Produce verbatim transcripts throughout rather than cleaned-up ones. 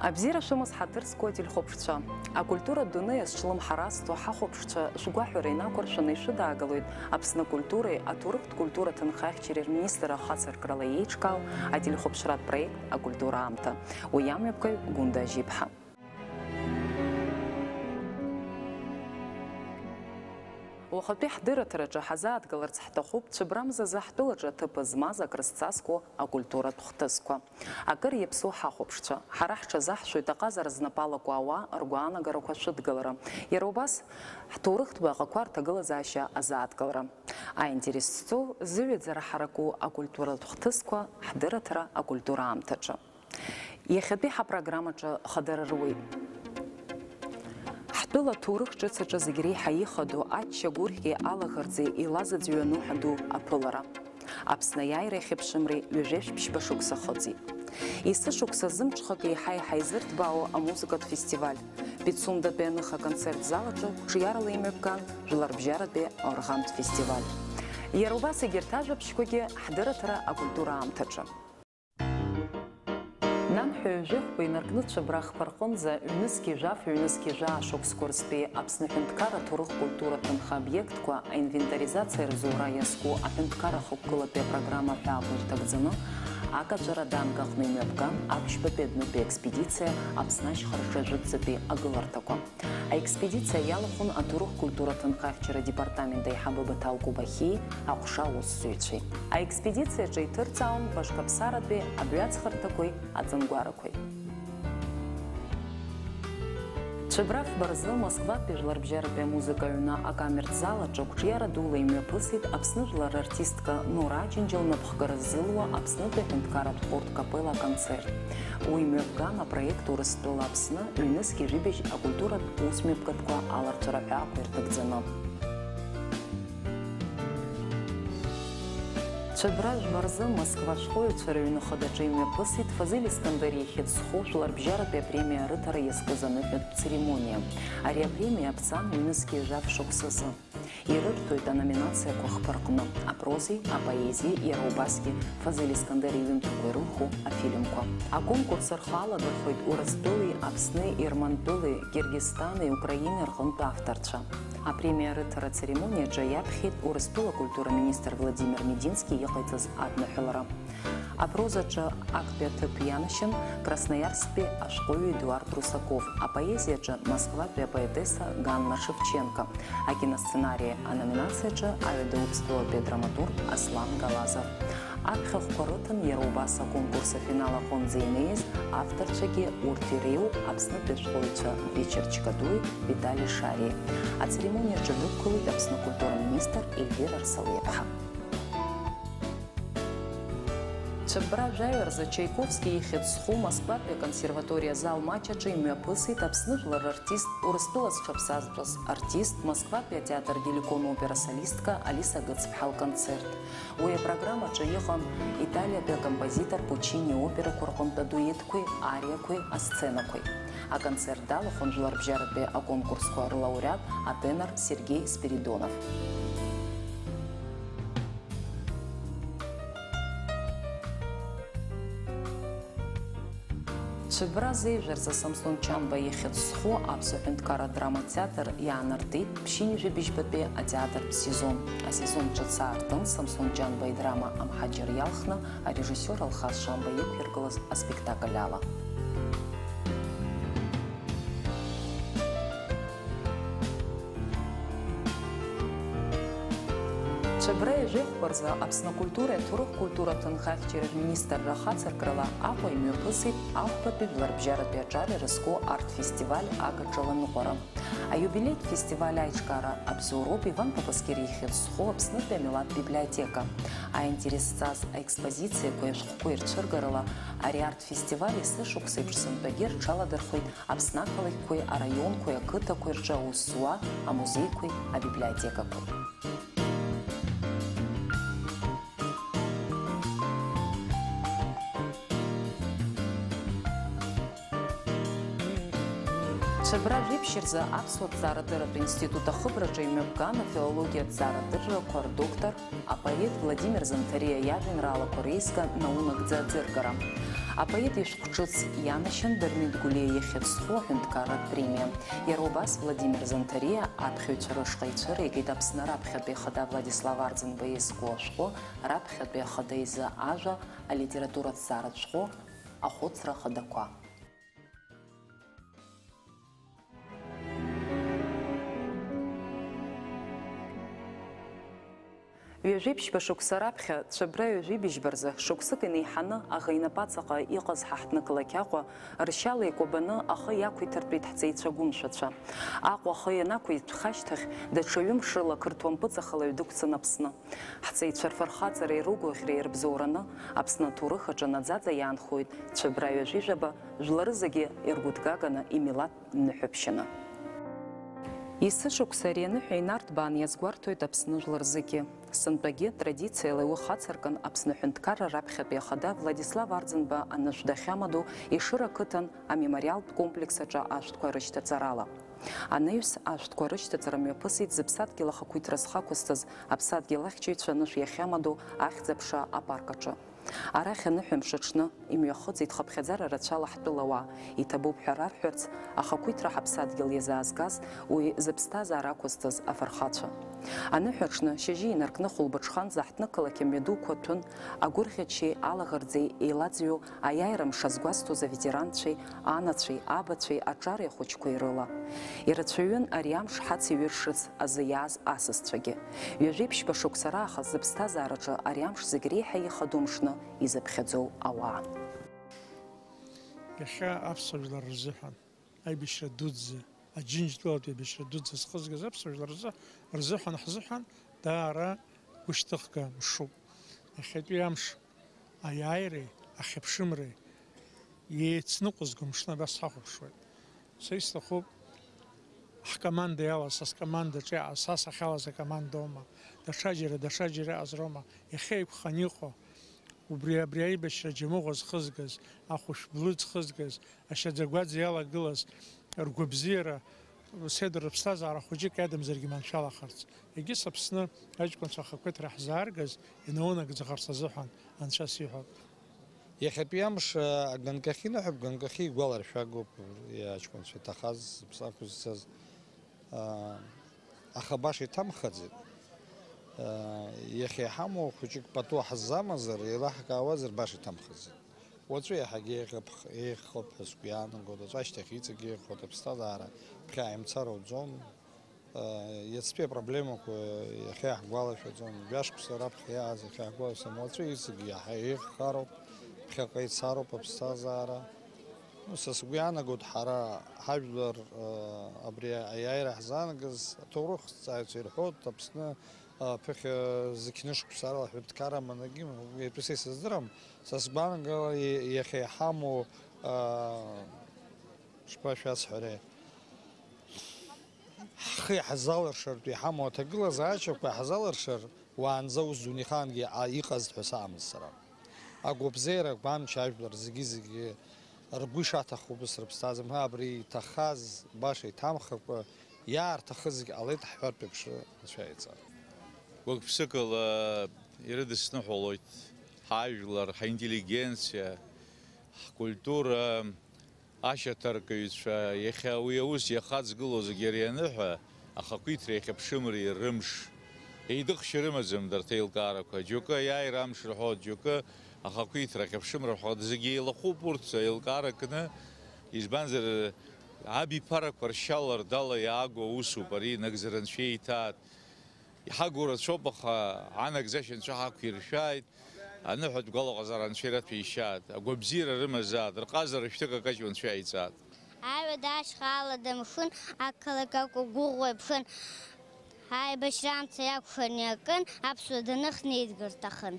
Абзиара шәымаз, ҳаҭыр зқәу ателехәаԥшцәа. Акультуратә дунеи азҿлымҳаразтәу ҳахәаԥшцәа шәгәаҳәара инақәыршәаны ишәыдаагалоит Аԥсны акультуреи аҭоурыхтә культура ҭынхаҩцәеи рминистрра ахацыркрала еиҿкаау ателехәаԥшратә проект Акультура аамҭа. Уи амҩаԥгаҩ Гәында Ажьиԥҳа. Уахатәи ҳдырраҭараҿы ҳазааҭгаларц ҳҭахуп цәыбрамзазы ҳтәылаҿы аҭыԥ змаз акрызҵазкуа акультуратә хҭысқәа. Акыр иаԥсоу ҳахәаԥшцәа, ҳара ҳҽазаҳшоит аҟазара знапалақәа ауаа ргәаанагарақәа шәыдгалара, иара убас ҳҭоурыхтә баҟақәа рҭагылазаашьа азааҭгалара. Аинтерес зҵоу, зыҩаӡара ҳараку акультуратә хҭысқәа ҳдырраҭара акультура аамҭаҿы. Иахьатәи ҳапрограммаҿы хадара руеит. Ҳтәыла аҭоурых ҿыц аҿы зегь реиҳа ихадоу ачча гәырӷьеи алаӷырӡи еилазыӡҩану ҳаду аԥылара. Аԥсны аиааира иахьыԥшымреи ҩажәеи ԥшьба шықәса хыҵит. Есышықәса зымҽхак еиҳа-еиҳа изырҭбаау амузыкатә фестиваль, Пицундатәи аныха аконцерт зал аҿы қәҿиарала имҩаԥган жәларбжьаратәи аорӷантә фестиваль. Иара убас егьырҭ ажәабжьқәагьы ҳдырраҭара акультура аамҭаҿы. Нанҳәа ҩажәи хәба инаркны Цәыбра хԥа рҟынӡа ҩнызқьи жәаф, ҩнызқьи жәаа шықәсқәа рзтәи Аԥсны аҳәынҭқарра аҭоурых-культуратә ҭынха обиектқәа аинвентаризациа рзура иазку аҳәынҭқарра хықәкылатәи апрограмма ҳәаақәа ирҭагӡаны акаҵәара Данк аҟны имҩаԥган аԥшьбатәи адәнытәи аекспедициа Аԥсны ашьхараҿы ажәытәӡатәи агыларҭақәа. Аекспедициа иалахәын аҭоурых-культура ҭынхаҩцәа адепартамент аиҳабы Баҭал Кобахьиеи аҟәша аусзуҩцәеи. Аекспедициаҿы иҭырҵаауан башқаԥсаратәи абҩаҵхырҭақәеи аҵангәарақәеи. Цәыбра фба рзы Москватәи жәларбжьаратәи амузыка аҩны акамертә зал аҿы қәҿиара дула имҩаԥысит Аԥсны жәлар рартистка Нора Аџьынџьал напхгара ззылуа Аԥснытәи аҳәынҭқарратә хәырҭ капелла аконцерт. Уи имҩаԥган апроект Урыстәыла Аԥсны ҩнызқьи жәибжь акультуратә усмҩаԥгатәқәа аларҵәара ҳәаақәа ирҭагӡаны. Цәыбра жәба рзы Москва ашәҟәыҩҩцәа рыҩны хадаҿы имҩаԥысит Фазиль Искандер ихьӡ зху жәларбжьаратәи апремиа арыҭара иазкыз аныҳәатә церемониа. Ари апремиа аԥҵан ҩнызқьи жәаф шықәсазы. Ирырҭоит аноминациақәа хԥа рҟны, апрозеи, апоезиеи, иара убасгьы Фазиль Искандер иҩымҭақәа ирылху афильмқәа. Аконкурс рхы аладырхәеит Урыстәылеи Аԥсни, Ермантәылеи, Киргизстани, Украини рҟынтә авторцәа. Апремиа арыҭара ацеремониаҿы иаԥхьеит Урыстәыла акультура министр Владимир Медински иҟаиҵаз адныҳәалара. Апрозаҿы актәи аҭыԥ ианашьан Красноиарсктәи ашәҟәыҩҩы Едуард Русаков, апоезиаҿы Москватәи апоетесса Ганна Шевченко, акиносценари аноминациаҿы Аҩада Урыстәылатәи адраматург Аслан Галазов. Аԥхьахәқәа рыҭан иара убас аконкурс афинал аҟынӡа инеиз авторцәагьы, урҭ иреиуоуп Аԥснытәи ашәҟәыҩҩцәа Вичар Чкадуи Витали Шариеи. Ацеремониаҿы дықәгылеит Аԥсны акультура министр Ельвира Арсалиаԥҳа. Цәыббра жәаҩа рзы Чайковски ихьӡ зху Москватәи аконсерваториа азал маҷ аҿы имҩаԥысит Аԥсны жәлар рартист, Урыстәыла зҽаԥсазтәыз артист, Москватәи атеатр Геликон опера солистка Алиса Гыцԥҳа лконцерт. Уи апрограммаҿы иҟан Италиатәи акомпозитор Пуччини иоперақәа рҟынтә адуетқәеи ариақәеи асценақәеи. Аконцерт далахәын жәларбжьаратәи аконкурсқәа рлауреат атенор Сергеи Спиридонов. Цәыббра зеижә рзы Самсон Чанба ихьӡ зху Аԥсуа ҳәынҭқарра адрама театр иаанартит ԥшьынҩажәи быжьбатәи атеатртә сезон. Асезон ҿыц аартын Самсон Чанба идрама Амҳаџьыр иалхны арежиссиор Алхас Шамба иқәиргылаз аспектакль ала. Цәыббра ҩажәи хәба рзы Аԥсны акультуреи аҭоурых-культура ҭынхаҩцәеи рминистрра ахацыркрала Аҟәа имҩаԥысит ахәбатәи жәларбжьаратәи аҿар ирызку арт-фестиваль Агаҿала ныҟәара. Аиубилеитә фестиваль аиҿкаара абзоуроуп Иван Папаскир ихьӡ зху Аԥснытәи амилаҭ библиотека. Аинтерес зҵаз аекспозициақәеи ашәҟәқәеи рцәыргарала ари арт-фестиваль есышықәса еиԥш сынтәагьы рҽаладырхәеит Аԥсны ақалақьқәеи араионқәеи ақыҭақәеи рҿы аус зуа амузеиқәеи абиблиотекақәеи. Цәыббра жәиԥшь рзы Аԥсуа ҭҵаарадырратә институт ахыбраҿы имҩаԥган афилологиа ҭҵаарадыррақәа рдоктор, апоет Владимир Занҭариа иажәеинраалақәа реизга наунагӡа аӡыргара. Апоет ишәҟә ҿыц ианашьан Дырмит Гәлиа ихьӡ зху аҳәынҭқарратә премиа. Иара убас Владимир Занҭариа аԥхьаҩцәа рышҟа ицәыригеит Аԥсны раԥхьатәи ахада Владислав Арӡынба изку ашәҟәы, раԥхьатәи ахада изы ажәа, алитература ҭҵааратә шәҟәы, ахәыцра ахадақәа. Ҩажәеиԥшьба шықәса раԥхьа, Цәыббра ҩажәибжьба рзы, шықәсык инеиҳаны аӷа инапаҵаҟа иҟаз ҳа ҳҭнықалақь Аҟәа ршьала икәабаны ахы иақәиҭыртәеит ҳҵеицәа гәымшәацәа. Аҟәа ахы ианақәиҭәха ашьҭахь, даҽа ҩымш рыла ақырҭуа мпыҵахалаҩ дықәҵан Аԥсны. Ҳҵеицәа рфырхаҵареи рыгәаӷьреи рыбзоураны, Аԥсны аҭоурых аҿы наӡаӡа иаанхоит Цәыббра ҩажәижәаба, жәлары зегьы иргәыҭгаганы имилаҭтә ныҳәаԥшьаны. Есышықәса ари аныҳәа инарҭбаан иазгәарҭоит Аԥсны жәлар зегьы. Сынтәагьы традициала уи хацыркын Аԥсны аҳәынҭқарра раԥхьатәи ахада Владислав Арӡынба анышә дахьамадоу Ешыра ақыҭан амемориалтә комплекс аҿы ашәҭқәа рышьҭаҵарала. Анаҩс, ашәҭқәа рышьҭаҵара мҩаԥысит зыԥсадгьыл ахақәиҭра зхақәызҵаз аԥсадгьыл ахьчаҩцәа анышә иахьамадоу Ахьӡ-аԥша апарк аҿы. Арахь аныҳәамш аҽны имҩахыҵит хыԥхьаӡара рацәала ҳтәылауаа, иҭабуп ҳәа рарҳәарц, ахақәиҭра ҳаԥсадгьыл иазаазгаз, уи зыԥсҭазаара ақәызҵаз афырхацәа. Аныҳәа аҽны, шьыжьы инаркны хәылбыҽханӡа ҳҭнықалақь амҩадуқәа ҭәын, агәырӷьачеи алаӷырӡи еилаӡҩо аиааира мш азгәазҭоз аветеранцәеи, анацәеи, абацәеи, аҿари ахәыҷқәеи рыла. Ирацәаҩын ари амш ҳацеиҩыршарц азы иааз асасцәагьы. Ҩажәеиԥшьба шықәса раахыс зыԥсҭазаараҿы ари амш зегь реиҳа ихадоу мшны изыԥхьаӡоу ауаа. Иахьа аԥсуа жәлар рзыҳәан аибашьра дуӡӡа, Аџьынџьтәылатәи аибашьра дуӡӡа зхызгаз аԥсуа жәлар рзы, рзыҳәан, ҳзыҳәан даара гәышьҭыхга мшуп. Иахьатәи амш аиааиреи ахьыԥшымреи еицныҟәызго мшны абас ҳахәаԥшуеит. Са исҭахуп, ҳкоманда иалаз, са скомандаҿы иааз, са сахьалаз акомандоума, даҽаџьара, даҽаџьара иҟаз роума, иахьа еиқәханы иҟоу, убри, абри аибашьра џьамыӷәа зхызгаз, ахәышә блы зхызгаз, ашьаӡагәаӡа иалагылаз ргәабзиара, седр рыԥсҭазаара хәыҷык иадамзаргьы маншәалахарц, егьыс Аԥсны аҷкәынцәа ахақәиҭра ҳзааргаз инаунагӡахарц азыҳәан Анцәа сиҳәап. Иахьатәи амш, а, аганкахьы иныҳәоуп, ганкахьы игәаларшәагоуп, аҷкәынцәа иҭахаз, зыԥсы ақәызцаз, а, аха баша иҭамхаӡеит. А, иахьа иҳамоу хәыҷык пату ҳзамазар, еилаҳкаауазар, баша иҭамхаӡеит. Уаҵәы иаҳагьы еиӷьыԥх-, еиӷьхоуп ҳәа сгәы иаанагоит, уаҵәы ашьҭахь иҵегь еиӷьхоит, аԥсҭазаара ԥхьа имцар ауӡом. Иацтәи апроблемақәа иахьа иаҳгәалашәаӡом, жәашықәса раԥхьа иааз иахьа иаҳгәалашәаӡом, уаҵәы иҵегь иаҳа еиӷьхароуп, ԥхьаҟа ицароуп аԥсҭазаара. Ну, са сгәы иаанагоит, ҳара ҳажәлар, абри аиааира ҳзаанагаз аҭоурыхҭҵааҩцәа ирҳәоит, Аԥсны ԥыхьа зықьны шықәсала ҳҳәынҭқарра аманагьы, уи атәы са исыздырам, са сгәаанагара иахьа иҳамоу, шԥашәасҳәари, ҳхы иаҳзалыршартә иҳамоу аҭагылазаашьақәа иаҳзалыршар, уаанӡа ус дунеихаангьы а-, иҟазт ҳәа саамызт сара. Агәабзиара, агәамч, ажәлар зегьы-зегьы ргәы ишаҭаху убыс рыԥсҭазаара, абри иҭахаз баша иҭамхакәа, иаарҭахызгьы ҟалеит ҳҳәартә еиԥш, Анцәа иҵа. Гәык-ԥсыкала ирыдысныҳәалоит ҳажәлар, ҳинтеллигенциа, ҳкультура, ашьаҭаркыҩцәа, иахьа уи аус иахаҵгылоу зегьы ари аныҳәа, ахақәиҭра иахьыԥшымреи рымш. Еидыхшьа рымаӡам дарҭ аилкаарақәа. Џьоукы аиааира амш рҳәоит, џьоукы ахақәиҭра ахьыԥшымра рҳәоит. Зегьы еилахәуп урҭ аилкаара кны, избанзар, абиԥарақәа ршьала рдала иаагоу аусуп ари, нагӡара Анцәа ииҭааит. Иҳагу рацәоуп, аха анагӡашьа Анцәа ҳақәиршәааит, аныҳәатә гәалаҟазаара Анцәа ираҭәеишьааит, агәабзиара рымазааит, рҟазара шәҭык акаҷуа Анцәа иааиҵааит. Аҩада ашьха алада мшын, ақалақь акәа гәыӷуа иԥшын, аибашьра амца иакәшан иакын, аԥсуа даныхнеидгар рҭахын.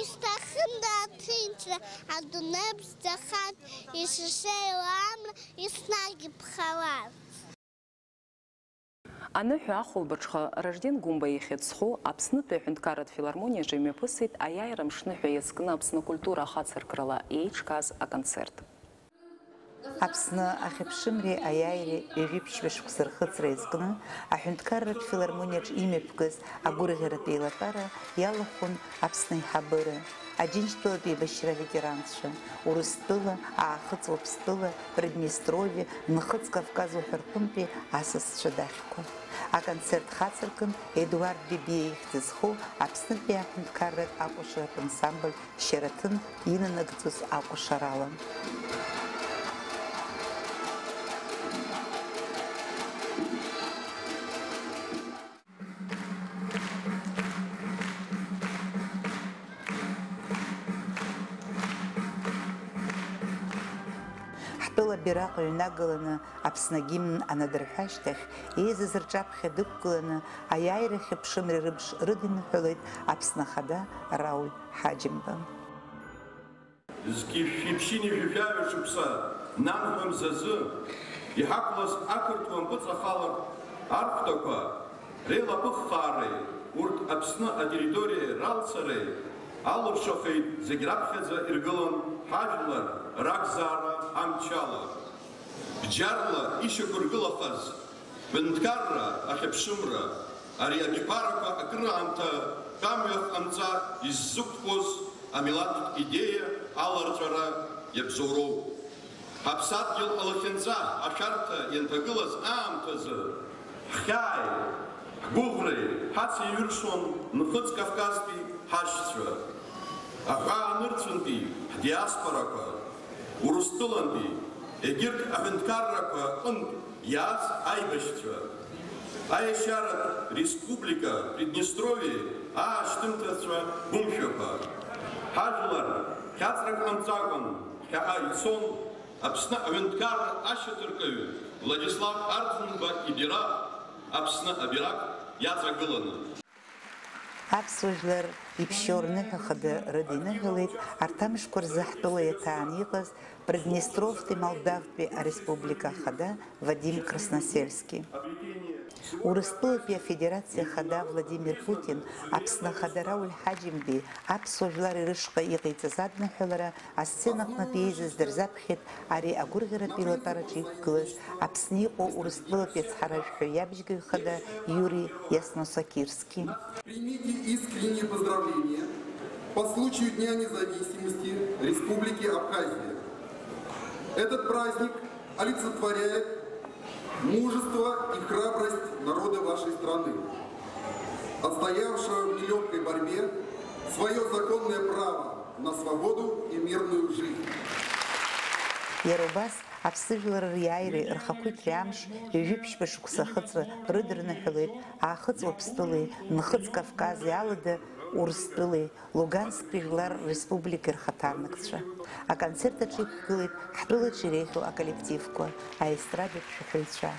Исҭахын аҭынчра, адунеи ԥсӡахарц, ишышеиуа амра еснагь иԥхаларц. Аныҳәа ахәылбыҽха Ражден Гәымба ихьӡ зху Аԥснытәи аҳәынҭқарратә филармониаҿы имҩаԥысит аиааира мшныҳәа иазкны Аԥсны акультура ахацыркрала еиҿкааз аконцерт. Аԥсны ахьыԥшымреи аиааиреи ҩажәи ԥшьба шықәса рхыҵра иазкны, аҳәынҭқарратә филармониаҿ имҩаԥгаз агәырӷьаратә еилатәара иалахәын Аԥсны аиҳабыра, Аџьынџьтәылатә еибашьра аветеранцәа, Урыстәыла, Аахыҵ Уаԥстәыла, Приднестровиа, Нхыҵ Кавказ уҳәа рҟынтәи асасцәа дахьқәа. Аконцерт хацыркын Едуард Бебиа ихьӡ зху Аԥснытәи аҳәынҭқарратә акәашаратә ансамбль Шьараҭын инанагӡоз акәашарала. Ҳтәыла абираҟ ҩнагыланы Аԥсны агимн анадырҳәа ашьҭахь, еизаз рҿаԥхьа дықәгыланы аиааирахь аԥшымреи рыбш рыдиныҳәалеит Аԥсны Ахада Рауль Ҳаџьымба. Зқьи жәшәи ԥшьынҩажәи жәаҩа шықәса нанҳәа мзазы иҳақәлаз ақырҭуа мпыҵахалак архәҭақәа реилаԥыххаареи урҭ Аԥсны атерриториа ралцареи алыршахеит зегь раԥхьаӡа иргылан ҳажәлар ракзаара амчала. Бџьарла ишьақәыргылахаз ҳәынҭқарра ахьыԥшымра, ари абиԥарақәа акыраамҭа тәамҩа ҟамҵа иззықәԥоз амилаҭтә идеиа аларҵәара иабзоуроуп. Ҳаԥсадгьыл алахьынҵа ашәарҭа ианҭагылаз аамҭазы, ҳхьааи, ҳгәыӷреи ҳацеиҩыршон Нхыҵ Кавказтәи ҳашьцәа. Аҳәаа нырцәынтәи ҳдиаспорақәа, Урыстәылантәи, егьырҭ аҳәынҭқаррақәа рҟынтә иааз аибашьцәа, аешьаратә республика Приднестровиа аашьҭымҭацәа гәымшәақәа. Ҳажәлар хьаҵрак ҟамҵакәан ԥхьаҟа ицон Аԥсны аҳәынҭқарра ашьаҭаркаҩы Владислав Арӡынба ибираҟ, Аԥсны абираҟ иаҵагыланы. Аԥсуа жәлар иԥшьоу рныҳәа хада рыдиныҳәалеит арҭ амшқәа рзы ҳтәыла иаҭааны иҟаз Приднестровтәи Молдавтәи ареспублика ахада Вадим Красносельски. Урыстәылатәи Афедерациа Ахада Владимир Путин Аԥсны Ахада Рауль Ҳаџьымбеи аԥсуа жәлар ирышҟа иҟаиҵаз адныҳәалара асценаҟнытә еизаз дырзаԥхьеит ари агәырӷьаратә еилатәараҿы иқәгылаз Аԥсны иҟоу Урыстәылатәи ацҳаражәҳәаҩ иабжьгаҩ хада Иури Ясносакирски. Примите искренние поздравления по случаю Дня независимости Республики Абхазия. Этот праздник олицетворяет мужество и храбрость народа вашей страны, отстоявшего в нелёгкой борьбе своё законное право на свободу и мирную жизнь. Иара убас, аԥсыжәлар риааиреи рхақәиҭреи амш ҩажәи ԥшьба шықәса ахыҵра рыдырныҳәалеит Аахыҵ Уаԥстәылеи Нхыҵ Кавкази алада Урыстәылеи Лугансктәи Жәлар Республикеи рхаҭарнакцәа. Аконцерт аҿы иқәгылеит ҳтәылаҿы иреиӷьу аколлективқәа, аестрадатә шәаҳәаҩцәа.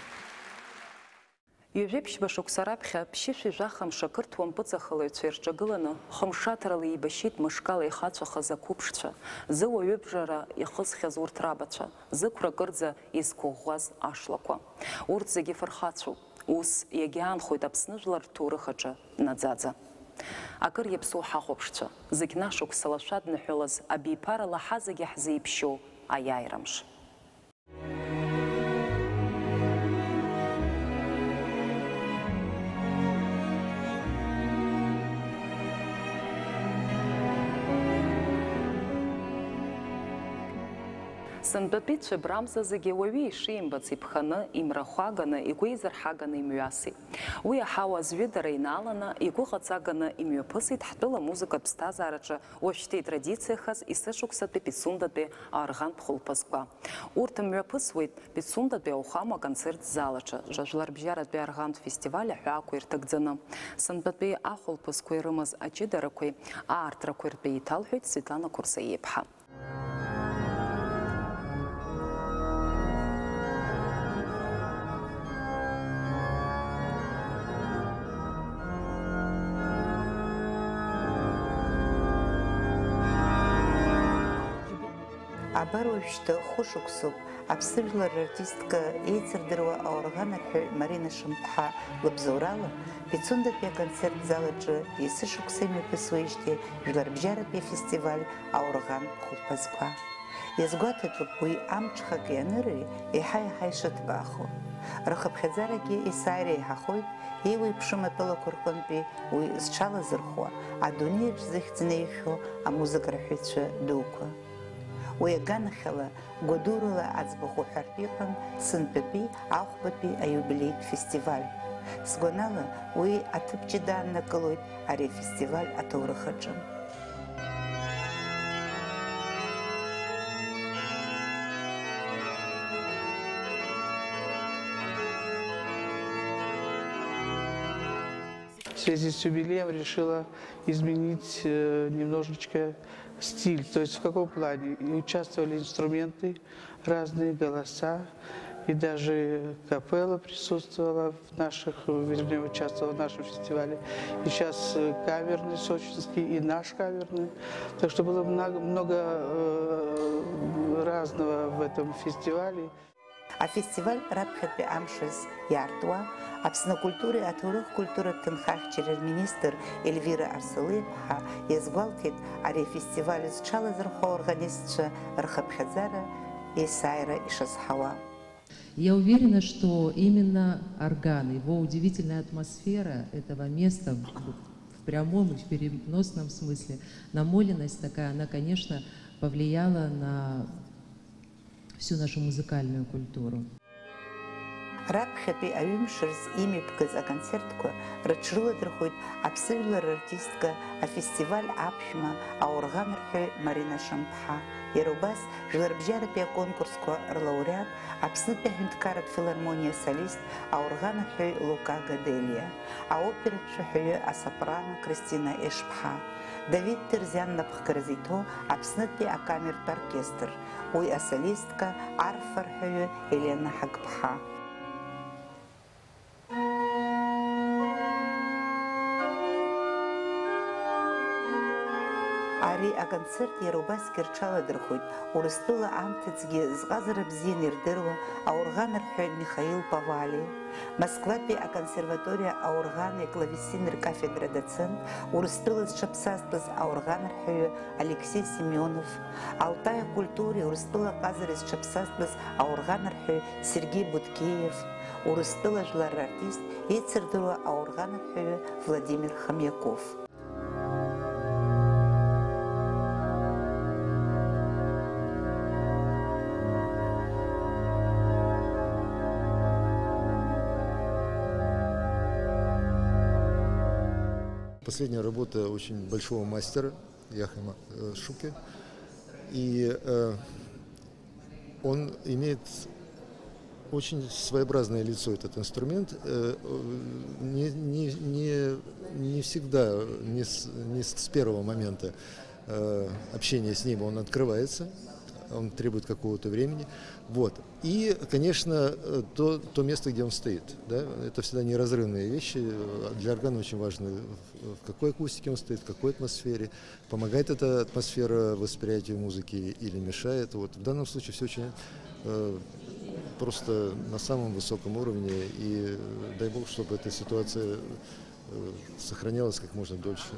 Ҩажәи ԥшьба шықәса раԥхьа ԥшьышәи жәаха мшы ақырҭуа мпыҵахалаҩцәа ирҿагыланы, хымшаҭарала еибашьит мышкала ихацәахаз ақәыԥшцәа, зыуаҩыбжара иахысхьаз урҭ рабацәа, зықәра кырӡа изқәыӷәӷәаз ашлақәа. Урҭ зегьы фырхацәоуп. Ус иагьаанхоит Аԥсны жәлар рҭоурых аҿы наӡаӡа. Акыр иаԥсоу ҳахәаԥшцәа, зегь нашықәсала шәадныҳәалаз абиԥара лаҳа зегьы ҳзеиԥшьоу аиааирамш. Сынтәатәи цәыбрамза зегьы уаҩы ишимбац иԥханы, имрахәаганы, игәеизырҳаганы имҩасит. Уи аҳауа зҩыдара инааланы, игәыҟаҵаганы имҩаԥысит ҳтәыла амузыкатә ԥсҭазаараҿы уажәшьҭа итрадициахаз есышықәсатәи Пицундатәи арӷантә хәылԥазқәа. Урҭ мҩаԥысуеит Пицундатәи ауахәама аконцерт зал аҿы, жәларбжьаратәи арӷантә фестиваль аҳәаақәа ирҭагӡаны. Сынтәатәи ахәылԥазқәа ирымаз аҷыдарақәеи аартрақәеи ртәы еиҭалҳәеит Светлана Курсаиаԥҳа. Абар уажәшьҭа хәышықәсоуп Аԥсны жәлар рартистка, еицырдыруа аорӷанарҳәаҩ Марина Шамԥҳа лыбзоурала, Пицундатәи аконцерт зал аҿы есышықәса имҩаԥысуеижьҭеи жәларбжьаратәи афестиваль аорӷан хәылԥазқәа. Иазгәаҭатәуп уи амҽхак ианыри еиҳа-еиҳа ишыҭбаахо. Рхыԥхьаӡарагьы есааира еиҳахоит еиуеиԥшым атәылақәа рҟынтәи уи зҽалазырхәуа, адунеиаҿ зыхьӡ неиӷьхьоу амузыкарҳәаҩцәа дуқәа. Уи аганахьала, гәадурала аӡбахә уҳәартә иҟан сынтәатәи ахәбатәи аиубилеитә фестиваль. Сгәанала, уи аҭыԥ ҷыда ааннакылоит ари афестиваль аҭоурых аҿы. В связи с юбилеем решила изменить, э, немножечко стиль. То есть в каком плане? И участвовали инструменты, разные голоса, и даже капелла присутствовала в наших, вернее, участвовала в нашем фестивале. И сейчас, э, камерный сочинский, и наш камерный. Так что было много, много, э, разного в этом фестивале. Афестиваль раԥхьатәи амш азы иаартуа, Аԥсны акультуреи аҭоурых-культуратә ҭынхахьчареи рминистр Ельвира Арсалиаԥҳа иазгәалҭеит, ари афестиваль зҽалазырхәо аорганистцәа рхыԥхьаӡара есааира ишазҳауа. Я уверена, что именно орган, его удивительная атмосфера этого места в, в прямом и в переносном смысле намоленность такая, она, конечно, повлияла на всю нашу музыкальную культуру. Раԥхьатәи аҩымш рзы имҩаԥгаз аконцертқәа рыҽрыладырхәит Аԥсны жәлар рартистка, афестиваль аԥшәма, аорганрҳәаҩ Марина Шамԥҳа. Иара убас, жәларбжьаратәи аконкурсқәа рлауреат, Аԥснытәи аҳәынҭқарратә филармониа асолист, аорганрҳәаҩ Лука Гаделиа, аоператә шәаҳәаҩы асопрано Кристина Ешԥҳа, Давид Терзиан напхгара зиҭо Аԥснытәи акамертә оркестр, уи асолистка, арфарҳәаҩы Елена Ҳагԥҳа. Ари аконцерт иара убасгьы рҽаладырхәит Урыстәыла анҭыҵгьы зҟазара бзианы ирдыруа аорганрҳәаҩ Михаил Павали, Москватәи аконсерваториа аоргани аклавесини ркафедра доцент, Урыстәыла зҽаԥсазтәыз аорганрҳәаҩы Алексей Семёнов, Алтай акультуреи Урыстәыла аҟазареи зҽаԥсазтәыз аорганрҳәаҩ Сергеи Буткеев, Урыстәыла жәлар рартист, еицырдыруа аорганрҳәаҩы Владимир Хомяков. Последняя работа очень большого мастера Яхима, э, Шуке. И, э, он имеет очень своеобразное лицо, этот инструмент. Э, э, не, не, не, не всегда, не с, не с первого момента, э, общения с ним он открывается, он требует какого-то времени. Вот. И, конечно, э, то, то место, где он стоит. Да? Это всегда неразрывные вещи. Э, для органа очень важно, в, в какой акустике он стоит, в какой атмосфере. Помогает эта атмосфера восприятию музыки или мешает? Вот в данном случае всё очень, э, просто на самом высоком уровне, и, э, дай бог, чтобы эта ситуация, э, сохранялась как можно дольше.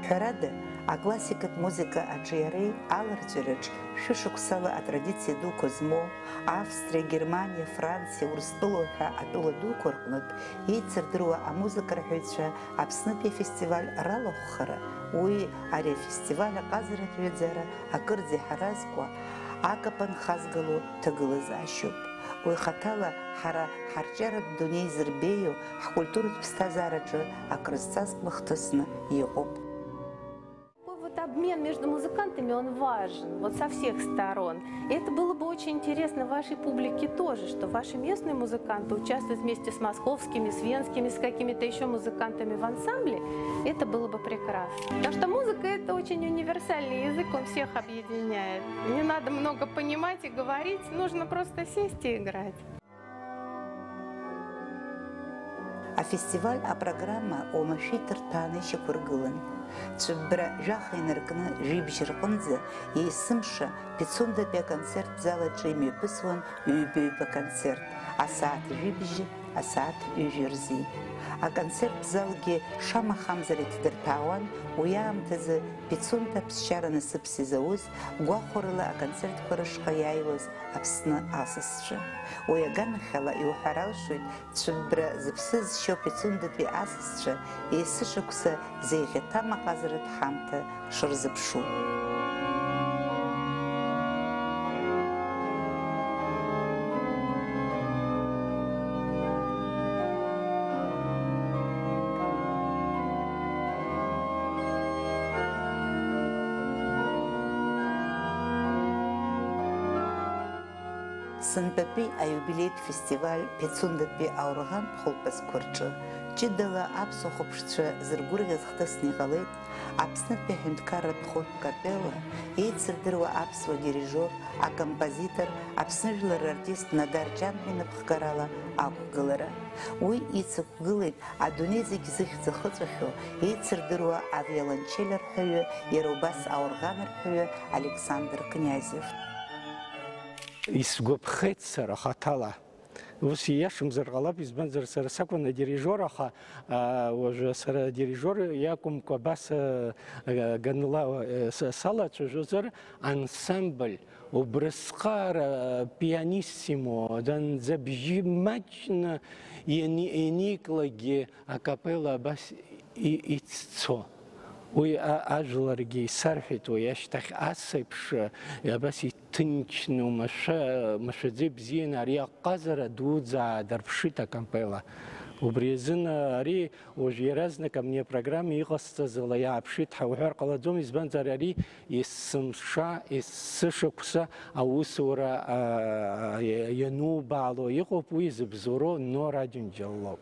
Ҳәарада, аклассикатә музыка аҿиареи аларҵәараҿ шәышықәсала атрадициа дуқәа змоу Австриа, Германиа, Франциа, Урыстәыла ҳәа атәыла дуқәа рҟнытә еицырдыруа амузыкарҳәаҩцәа Аԥснытәи афестиваль ралахәхара, уи ари афестиваль аҟазаратә ҩаӡара акырӡа иҳаразкуа, акапан хазгало ҭагылазаашьоуп. Уи хаҭала ҳара ҳарҿиаратә дунеи зырбеиоу, ҳкультуратә ԥсҭазаараҿы акрызҵазкуа хҭысны иҟоуп. Такой вот обмен между музыкантами, он важен, вот со всех сторон. И это было бы очень интересно вашей публике тоже, что ваши местные музыканты участвуют вместе с московскими, с венскими, с какими-то ещё музыкантами в ансамбле. Это было бы прекрасно. Потому что музыка — это очень универсальный язык, он всех объединяет. Не надо много понимать и говорить, нужно просто сесть и играть. Афестиваль апрограмма уамашәа иҭырҭәааны ишьақәыргылан. Цәыббра жәаха инаркны жәибжь рҟынӡа есымша Пицундатәи аконцерттә зал аҿы имҩаԥысуан ҩба-ҩба концерт, асааҭ жәибжьы, асааҭ ҩажәи рзы. Аконцерттә залгьы шамахамзар иҭдырҭәаауан, уи аамҭазы Пицунда аԥсшьара насыԥс изауз, гәахәарыла аконцертқәа рышҟа иааиуаз Аԥсны асасцәа. Уи аганахьала иуҳәар алшоит, цәыббра зыԥсы зшьо Пицундатәи асасцәа есышықәса зеиӷьаҭам аҟазаратә ҳамҭа шырзыԥшу. Сынтәатәи аиубилеитә фестиваль Пицундатәи аорӷантә хәылԥазқәа рҿы ҷыдала аԥсуа хәаԥшцәа зыргәырӷьаз хҭысны иҟалеит Аԥснытәи аҳәынҭқарратә хәылԥ капелла, еицырдыруа аԥсуа дирижиор, акомпозитор, Аԥсны жәлар рартист Надар Ҷанба инапхгарала ақәгылара. Уи ицықәгылеит адунеи зегь зыхьӡ ахыҵәахьоу, еицырдыруа авиолончель арҳәаҩы, иара убас аорӷан арҳәаҩы Александр Князев. Исгәаԥхеит сара хаҭала. Ус ииашамзар ҟалап, избанзар, сара сакәын адирижиор, аха, а, уажәы сара адирижиор иакәымкәа, абас, а, а, ганла, а, с-, салацәажәозар, ансамбль, убрысҟара, а, пианиссимо, данӡа бжьы маҷны иани-, ианиклакгьы, акапелла абас и-, иццо. Уи а-, ажәларгьы исарҳәеит, уи ашьҭахь ас еиԥш, э, абас иҭынчны, умашәа-, машәаӡа ибзианы ари аҟазара дуӡӡа аадырԥшит акапелла. Убри азын, э, ари уажә иаразнак абни апрограмма иҟасҵаз ала иааԥшит ҳәа уҳәар ҟалаӡом, избанзар ари есымша, есышықәса аусура, а, ианубаало иҟоуп, уи зыбзоуроу Нора Џьынџьал лоуп.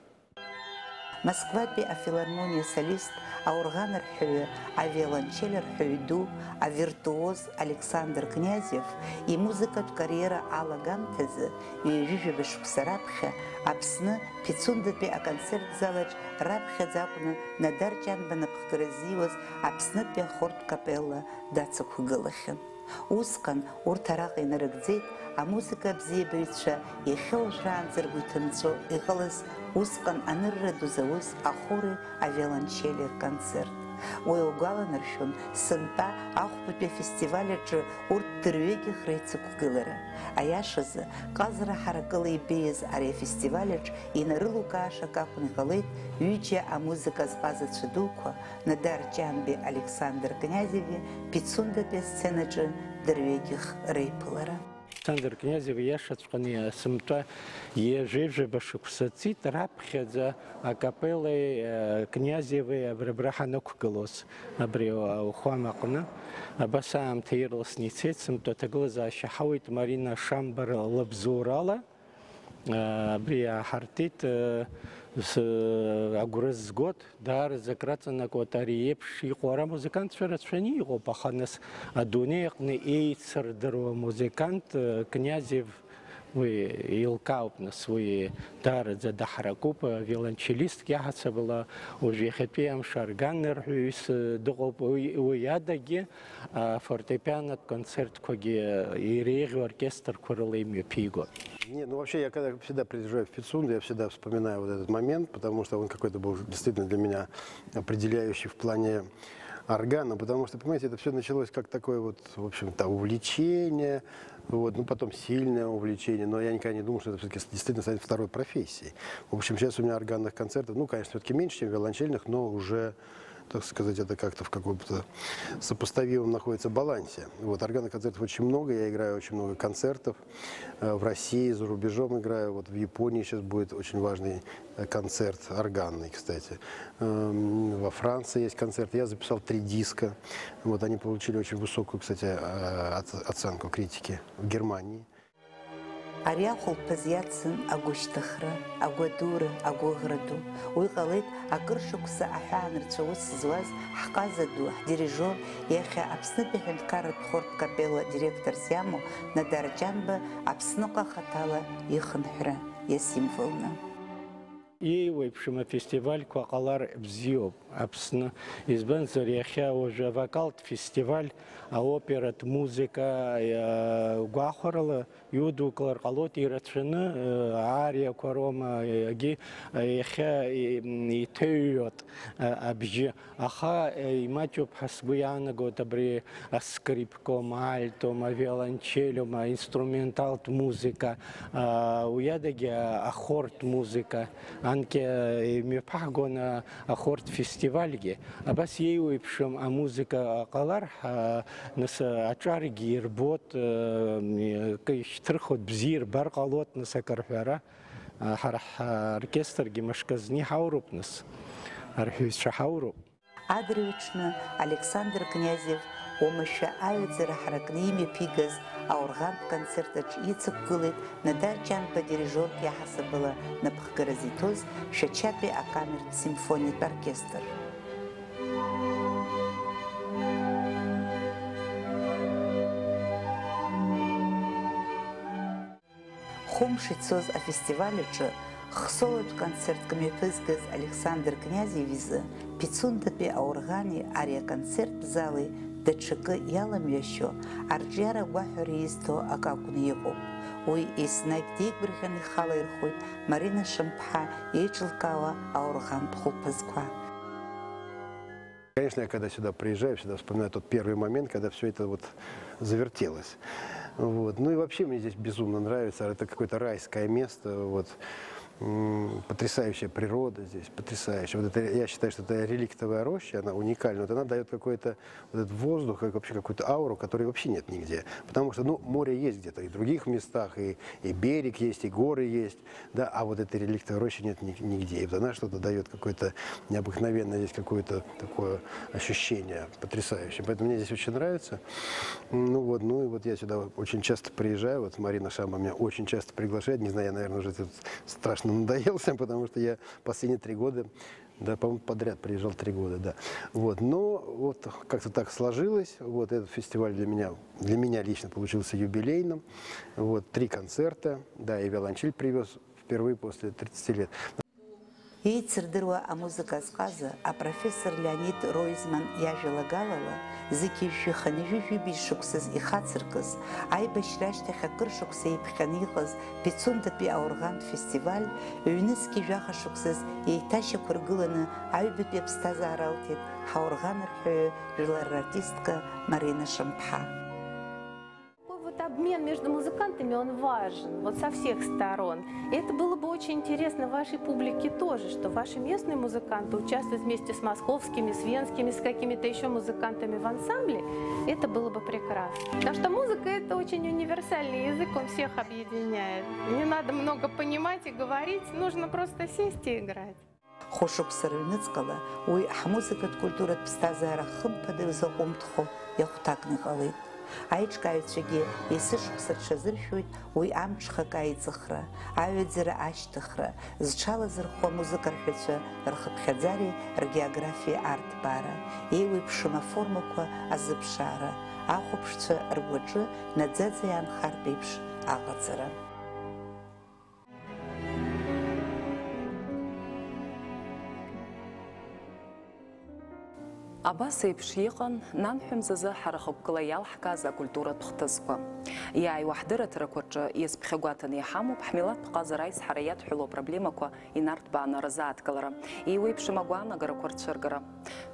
Москватәи афилармониа солист, аорӷан арҳәаҩы, авиолончель арҳәаҩ ду, авиртуоз Александр Князев имузыкатә кариера алагамҭазы ҩажәижәаба шықәса раԥхьа Аԥсны Пицундатәи аконцерт залаҿ раԥхьаӡа акәны Надар Ҷанба напхгара ззиуаз Аԥснытәи ахортә капелла дацықәгылахьан. Усҟан урҭ араҟа инарыгӡеит амузыка абзиабаҩцәа иахьа уажәраанӡа ргәы иҭынҵәо иҟалаз, усҟан анырра ду зауз ахори авиолончели рконцерт. Уи угәаланаршәон сынтәа ахәбатәи афестиваль аҿы урҭ дырҩегьых реицықәгылара. Аиашазы, ҟазара ҳаракыла ибеиаз ари афестиваль аҿы инарылукааша акы акәны иҟалеит ҩыџьа амузыка азҟазацәа дуқәа, Надар Ҷанбеи Александр Князеви Пицундатәи асценаҿы дырҩегьых реиԥылара. Александр Князев ииашаҵәҟьаны сынтәа ҩажәижәаба шықәса ҵит, раԥхьаӡа акапеллеи, э, Князеви абри абра ҳанықәгылоз, абри ауахәама аҟны. Абас аамҭа ирласны ицеит, сынтәа аҭагылазаашьа ҳауеит Марина Шамба лыбзоурала. Абри иааҳартит, с-, агәра згоит, даараӡа акраҵанакуеит ари еиԥш иҟоу. Ара музыкантцәа рацәаны иҟоуп, аха нас адунеи аҟны еицырдыруа музыкант, Князев, уи еилкаауп, нас уи даараӡа даҳракуп, виолончелистк иаҳасабала уажә иахьатәи амш арганарҳәаҩыс дыҟоуп, уи, уи адагьы, афортепианотә концертқәагьы иреиӷьу оркестрқәа рыла имҩаԥигон. Не, ну вообще я когда всегда приезжаю в Пицунду, я всегда вспоминаю вот этот момент, потому что он какой-то был действительно для меня определяющий в плане органа, потому что, понимаете, это все началось как такое вот, в общем-то, увлечение, вот, ну, потом сильное увлечение, но я никогда не думал, что это все-таки действительно станет второй профессией. В общем, сейчас у меня органных концертов, ну, конечно, все-таки меньше, чем виолончельных, но уже, так сказать, это как-то в каком-то сопоставимом находится балансе. Вот, органных концертов очень много, я играю очень много концертов, э, в России, за рубежом играю. Вот в Японии сейчас будет очень важный, э, концерт органный, кстати. Эм, во Франции есть концерт. Я записал три диска. Вот, они получили очень высокую, кстати, э, оц-, оценку критики в Германии. Ари ахәылԥаз иацын агәышьҭыхра, агәадура, агәыӷра ду. Уи ҟалеит акыр шықәса аҳәаанырцә аус зуаз ҳҟаза ду, ҳдирижиор, иахьа Аԥснытәи аҳәынҭқарратә хортә капелла директорс иамоу Надар Ҷанба Аԥсныҟа хаҭала ихынҳәра иасимволны. Еиуеиԥшым афестивальқәа ҟалар бзиоуп Аԥсны, избанзар, иахьа уажәы авокалтә фестиваль, аоператә музыка, э, гәахәарала иудукылар ҟалоит, ирацәаны, э, ариақәа роума, егьи, э, иахьа, э, иҭыҩуеит, э, абжьы. Аха, э, имаҷуп ҳәа сгәы иаанагоит абри аскрипкоума, альтоума, авиолончелиума, аинструменталтә музыка, а, уи адагьы ахортә музыка, анкьа имҩаԥаҳгон, а, ахортә фестивальгьы. Абас еиуеиԥшым амузыка ҟалар, ҳа, нас, аҿаргьы ирбот, э, кы-, ишьҭырхуеит, бзиа ирбар ҟалот, нас, акыр ҳәара. А, ҳара ҳоркестргьы мышкы азы иҳауроуп, нас, арҳәаҩцәа ҳауроуп. Адырҩаҽны Александр Князев уамашәа аҩаӡара ҳаракны имҩаԥигаз аорӷантә концерт аҿы иҵагылеит Нодар Ҷанба дирижиорк иаҳасабала напхгара зиҭоз Шәачатәи акамертә симфониатә оркестр. Хәымш ицоз афестиваль аҿы хсолатә концертк мҩаԥызгаз Александр Князев изы Пицундатәи аорӷани ари аконцерттә зали даҽакы иаламҩашьо арҿиара агәаҳәара изҭо акы акәны иҟоуп. Уи еснагь деигәырӷьаны ихала ирхәоит Марина Шамԥҳа еиҿылкаауа аорӷантә хәылԥазқәа. Конечно, я когда сюда приезжаю, всегда вспоминаю тот первый момент, когда всё это вот завертелось. Вот. Ну и вообще мне здесь безумно нравится. Это какое-то райское место. Вот. М, потрясающая природа здесь, потрясающая. Вот это, я считаю, что это реликтовая роща, она уникальна. Вот она даёт какой-то вот этот воздух, как вообще какую-то ауру, которой вообще нет нигде. Потому что, ну, море есть где-то и в других местах, и, и берег есть, и горы есть. Да, а вот этой реликтовой рощи нет ни- нигде. И вот она что-то даёт, какое-то необыкновенное здесь какое-то такое ощущение потрясающее. Поэтому мне здесь очень нравится. Ну вот, ну и вот я сюда очень часто приезжаю. Вот Марина Шамба меня очень часто приглашает. Не знаю, я, наверное, уже тут страшно надоелся, потому что я последние три года, да, по-моему, подряд приезжал три года, да. Вот, но вот как-то так сложилось. Вот этот фестиваль для меня, для меня лично получился юбилейным. Вот, три концерта, да, и виолончель привёз впервые после тридцати лет. Еицырдыруа амузыка азҟаза апрофессор Леонид Ройзман иажәалагалала, зқьи жәшәи хынҩажәи жәибжь шықәсаз ихацыркыз, аибашьра ашьҭахь акыр шықәса иԥхьаны иҟаз Пицундатәи аорӷантә фестиваль ҩнызқьи жәаха шықәсаз еиҭашьақәыргыланы аҩбатәи аԥсҭазаара алҭеит ҳаорӷан рҳәаҩы, жәлар рартистка Марина Шамԥҳа. Такой вот обмен между музыкантами, он важен, вот со всех сторон. И это было бы очень интересно вашей публике тоже, что ваши местные музыканты участвуют вместе с московскими, с венскими, с какими-то ещё музыкантами в ансамбле. Это было бы прекрасно. Потому что музыка — это очень универсальный язык, он всех объединяет. Не надо много понимать и говорить, нужно просто сесть и играть. Хәышықәса рыҩныҵҟала уи ҳмузыкатә культуратә ԥсҭазаара хымԥада ирзаҟәымҭхо иахәҭакны иҟалеит. Аиҿкааҩцәагьы есышықәса рҽазыршәоит уи амҽхак аиҵыхра, аҩаӡара ашьҭыхра, зҽалазырхәуа амузыкарҳәацәа рхыԥхьаӡареи ргеографиеи арҭбаара, еиуеиԥшым аформақәа азыԥшаара, ахәаԥшцәа ргәаҿы наӡаӡа иаанхартә еиԥш аҟаҵара. Абас еиԥш иҟан, нанҳәа мзазы ҳара хықәкыла иалҳкааз акультуратә хҭысқәа. Иааиуа ҳдырраҭарақәа рҿы иазԥхьагәаҭаны иҳамоуп ҳмилаҭтә ҟазара аизҳара иадҳәалоу апроблемақәа инарҭбааны рзааҭгалара, еиуеиԥшым агәаанагарақәа рцәыргара.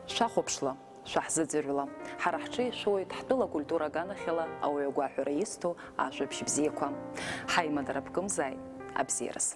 Шәахәаԥшла! Шәаҳзыӡырҩла, ҳара ҳҿы ишәоуеит ҳтәыла акультура аганахьала ауаҩы агәаҳәара изҭо ажәабжь бзиақәа. Ҳаимадара бкымзааит, абзиараз!